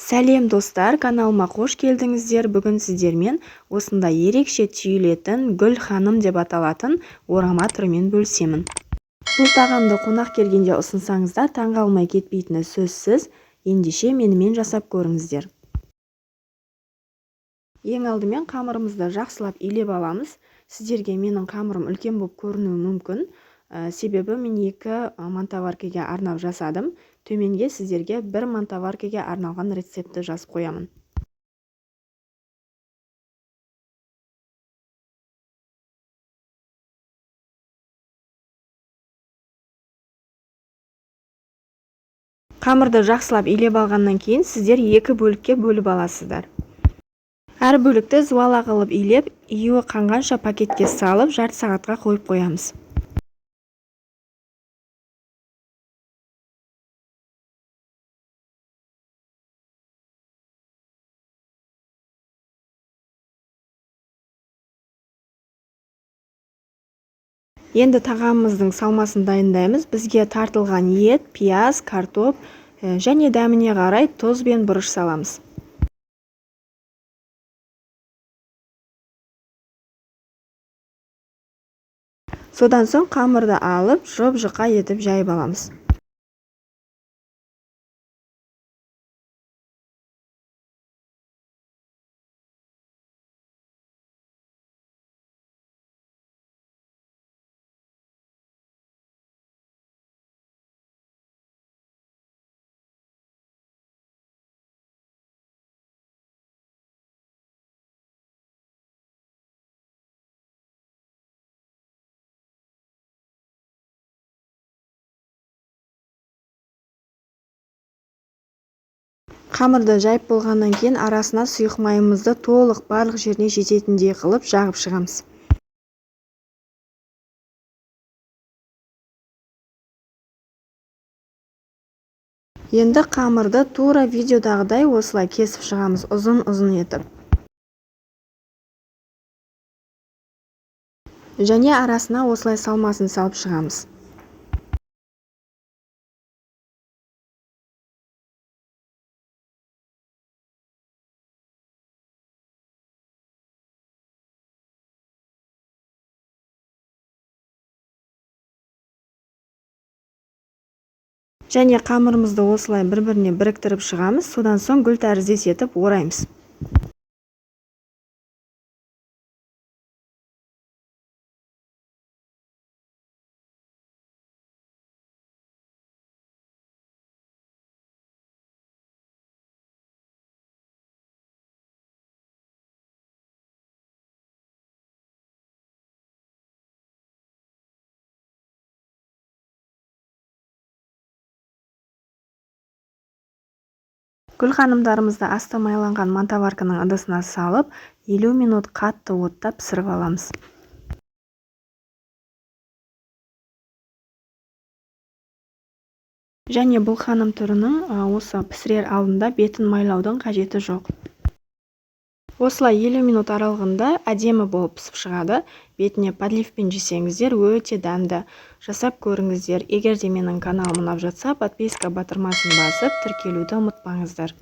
Сәлем, достар! Каналыма қош келдіңіздер! Бүгін сіздермен осындай ерекше түйілетін, гүл ханым деп аталатын орама түрімен бөлісемін. Бұл тағамды қонақ келгенде ұсынсаңыздар, таңғалмай кетпейтіні сөзсіз. Ендеше менімен жасап көріңіздер. Ең алдымен қамырымызды жақсылап илеп аламыз. Сіздерге менің қамырым үлкен болып көрінуі мүмкін. Себебі мен екі мантоваркаға арнап жасадым. Төменге сіздерге бір мантоваркаға арналған рецептті жазып қоямын. Қамырды жақсылап илеп алғаннан кейін сіздер екі бөлікке бөліп аласыздар. Әр бөлікті зуала қылып илеп, июі қанғанша пакетке салып, жарты сағатқа қойып қоямыз. Енді тағамымыздың салмасын дайындаймыз. Бізге тартылған ет, пияз, картоп және дәміне қарай тұз бен бұрыш саламыз. Содан соң қамырды алып, жұп-жұқа етіп жайып аламыз. Қамырды жайып болғаннан кейін арасына сұйық майымызды толық барлық жеріне жететіндей қылып жағып шығамыз. Енді қамырды тура видеодағыдай осылай кесіп шығамыз, ұзын-ұзын етіп. Және арасына осылай салмасын салып шығамыз. Және қамырымызды осылай бір-біріне біріктіріп шығамыз. Содан соң гүл тәріздес етіп ораймыз. Гүл ханымдарымызды асты майланған мантоварканың ыдысына салып, 50 минут қатты отта пісіріп аламыз. Және бұл ханым түрінің осы пісірер алдында бетін майлаудың қажеті жоқ. Осылай 50 минут аралығында әдемі болып пісіп шығады. Бетіне подливпен жесеңіздер өте дәмді. Жасап көріңіздер. Егер де менің каналым ұнап жатса, подписка батырмасын басып, тіркелуді ұмытпаңыздар.